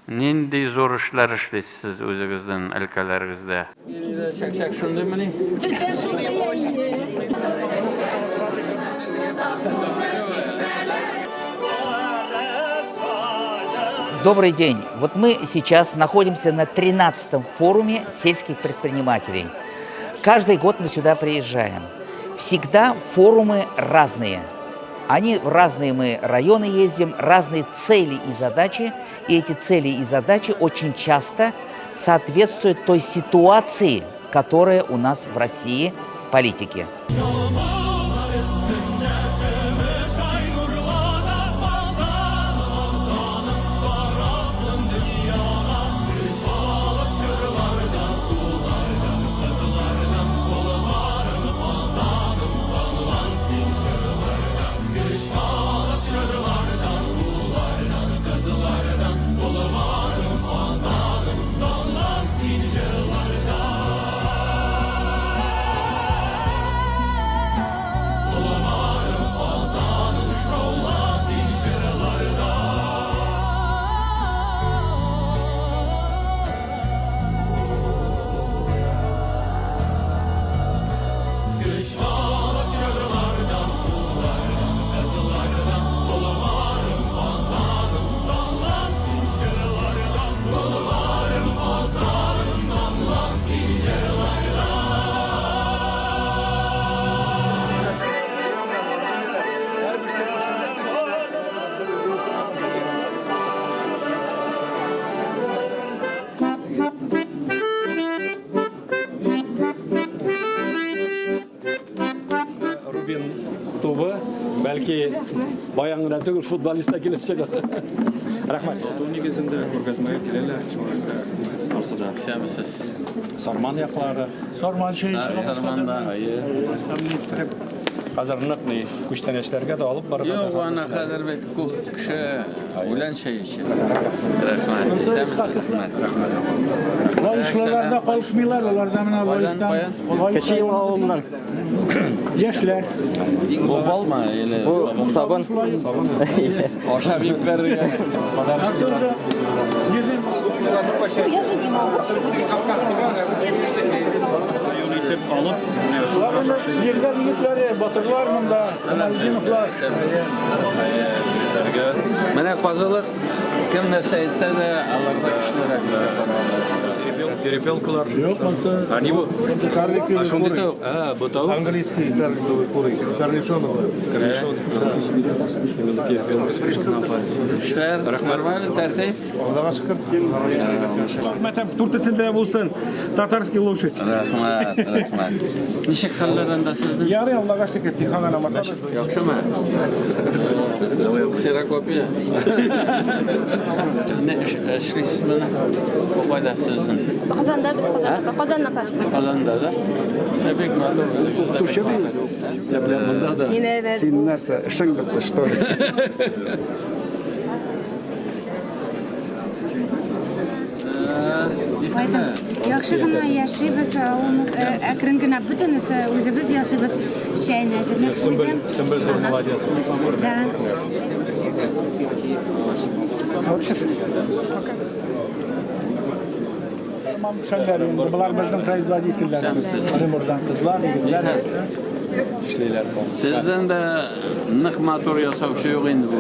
Нинди зур эшләр эшлисез сез үзегезнең өлкәләрегездә? Чәк-чәк шундыймыни? Добрый день. Вот мы сейчас находимся на 13-м форуме сельских предпринимателей. Каждый год мы сюда приезжаем. Всегда форумы разные. Они в разные мы районы ездим, разные цели и задачи. И эти цели и задачи очень часто соответствуют той ситуации, которая у нас в России в политике. Рубин тубы, бәлки баян гына түгел, футболист та килеп чыгар. Рәхмәт. Сату нигезендә күргәзмәгә киләләр, шуңа күрә барысы да. Исәнмесез. Сарман яклары. Сарман чәй чыга Сарманда. Әйе. Хәзер нык ни күчтәнәчләргә дә алып барырга Юк, да аны хәзер бит күп кеше үлән чәй эчә. Рәхмәт. Рәхмәт. Рәхмәт. Лаешлылар да калышмыйлар, алар да менә Лаештан. Кече Елга авылыннан. Яшьләр. Бу балмы или Бу сабын. Ашап җибәрергә. Я же не могу все Итеп алып, Ерләр егетләре, батырлар монда, Камалетдиновлар. Менә казылык кем нәрсә әйтсә дә, аларда көчлерәк. Перепелкалар. Юк, монсы. А не бу? Карликовый А шундый куры. тавык. А, бу тавык. Английский карликовый куры. Корнишоновый. Корнишон. Именно перепелка с Эшләр нормаль, тәртип. Аллага шөкер. Рәхмәт, дүртесендә булсын. Татарский лошадь. Рәхмәт, рәхмәт. Ничек хәлләр анда сезнең? Ярый, Аллага шөкер, тихан гына маташып. Яхшымы? Ксерокопия. Не эшлисез менә? Бу кайда сезнең? Казанда без Казанда. Казанныкы. Казанда да? Бик матур. Монда да. Мин әйбәт. Син нәрсә, эшең бетте, что ли? Яхшы гына яшибез, ул әкрен генә бөтенесе үзебез ясыйбыз. Чәйне әзерләп куйдым. Сөмбел зур молодец. Да. Шәлләр инде, болар безнең производительләребез. Оренбургдан кызлар, егетләр. Эшлиләр. Сездән дә нык матур ясаучы юк инде бу.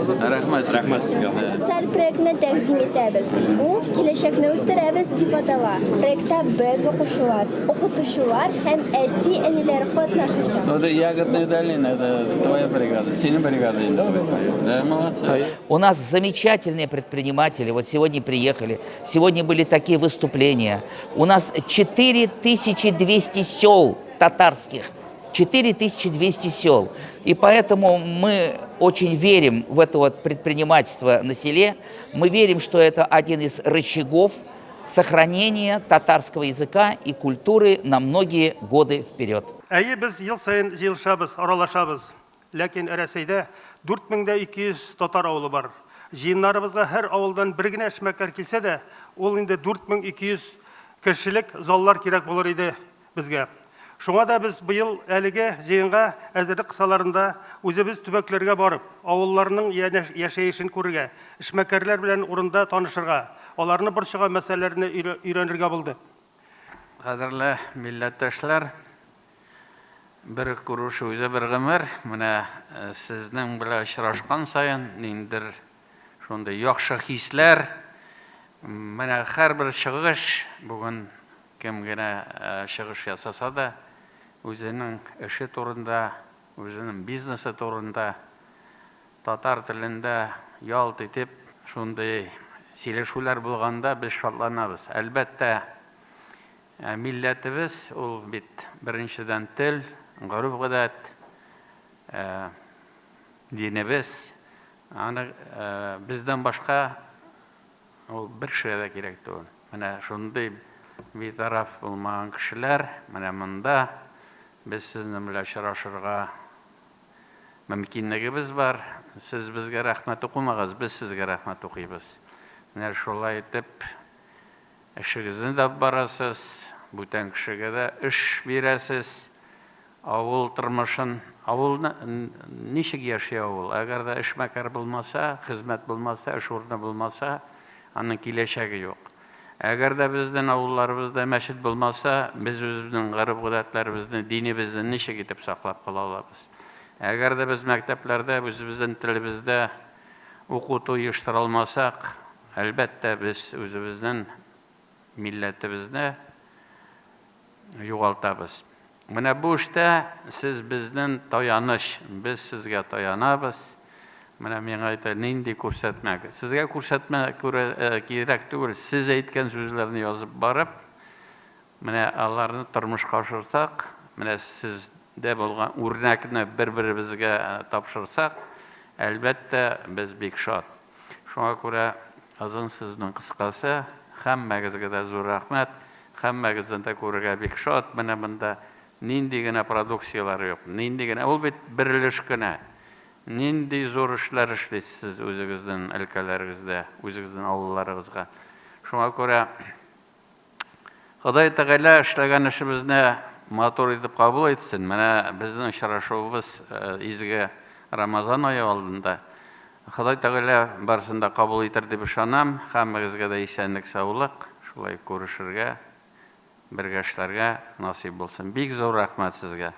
Рәхмәт. Рәхмәт сезгә. Социаль проектны тәкъдим итәбез. Ул Киләчәкне үстерәбез дип атала. Проектта без укучылар, укытучылар һәм әти-әниләр катнашачак. Ну, это Ягодная долина, это твоя бригада, синең бригада инде. Да, молодцы. У нас замечательные предприниматели. Вот сегодня приехали, сегодня были такие выступления. У нас 4200 сел татарских. 4200 сел. И поэтому мы очень верим в это вот предпринимательство на селе. Мы верим, что это один из рычагов сохранения татарского языка и культуры на многие годы вперед. Әйе, без ел саен җыелышабыз, аралашабыз. Ләкин Рәсәйдә 4200 татар авылы бар. Җыеннарыбызга һәр авылдан бер генә эшмәкәр килсә дә, ул инде 4200 кешелек заллар кирәк булыр иде безгә. Шуңа да без быел әлеге җыенга әзерлек кысаларында үзебез төбәкләргә барып, авылларның яшәешен күрергә, эшмәкәрләр белән урында танышырга, аларны борчыган мәсьәләләрне өйрәнергә булдык. Кадерле милләттәшләр, бер күрешү үзе бер гомер. Менә сезнең белән очрашкан саен ниндидер шундый яхшы хисләр, менә һәрбер чыгыш бүген Кем генә чыгыш ясаса да, үзенең эше турында, үзенең бизнесы турында татар телендә ялт итеп шундый сөйләшүләр булганда без шатланабыз. Әлбәттә, милләтебез ул бит беренчедән тел, гореф-гадәт, динебез. Аны бездән башка Ул бер кешегә дә кирәк түгел. Менә шундый битараф булмаган кешеләр менә монда без сезнең белән очрашырга мөмкинлегебез бар. Сез безгә рәхмәт укымагыз, без сезгә рәхмәт укыйбыз. Менә шулай итеп эшегезне дә алып барасыз, бүтән кешегә дә эш бирәсез. Авыл тормышын, авылны ничек яши авыл? Әгәр дә эшмәкәр булмаса, хезмәт булмаса, эш урыны булмаса, аның киләчәге юк. Әгәр дә безнең авылларыбызда мәчет булмаса, без үзебезнең гореф-гадәтләребезне, динебезне ничек итеп саклап кала алабыз? Әгәр дә без мәктәпләрдә үзебезнең телебездә укыту оештыра алмасак, әлбәттә, без үзебезнең милләтебезне югалтабыз. Менә бу эштә сез безнен таяныч, без сезгә таянабыз. Менә миңа әйтә, нинди күрсәтмә? Сезгә күрсәтмә кирәк түгел, сез әйткән сүзләрне язып барып, менә аларны тормышка ашырсак, менә сездә булган үрнәкне бер-беребезгә тапшырсак, әлбәттә, без бик шат. Шуңа күрә озын сүзнең кыскасы, һәммәгезгә дә зур рәхмәт, һәммәгезне дә күрергә бик шат. Менә монда нинди генә продукцияләр юк, нинди генә, ул бит бер өлеш кенә. Нинди зур эшләр эшлисез сез үзегезнең өлкәләрегездә, үзегезнең авылларыгызга. Шуңа күрә Ходай Тәгалә эшләгән эшебезне матур итеп кабул итсен. Менә безнең очрашуыбыз изге Рамазан ае алдында. Ходай Тәгалә барысын да кабул итәр дип ышанам. Һәммәгезгә дә исәнлек-саулык, шулай күрешергә, бергә эшләргә насыйп булсын. Бик зур рәхмәт сезгә.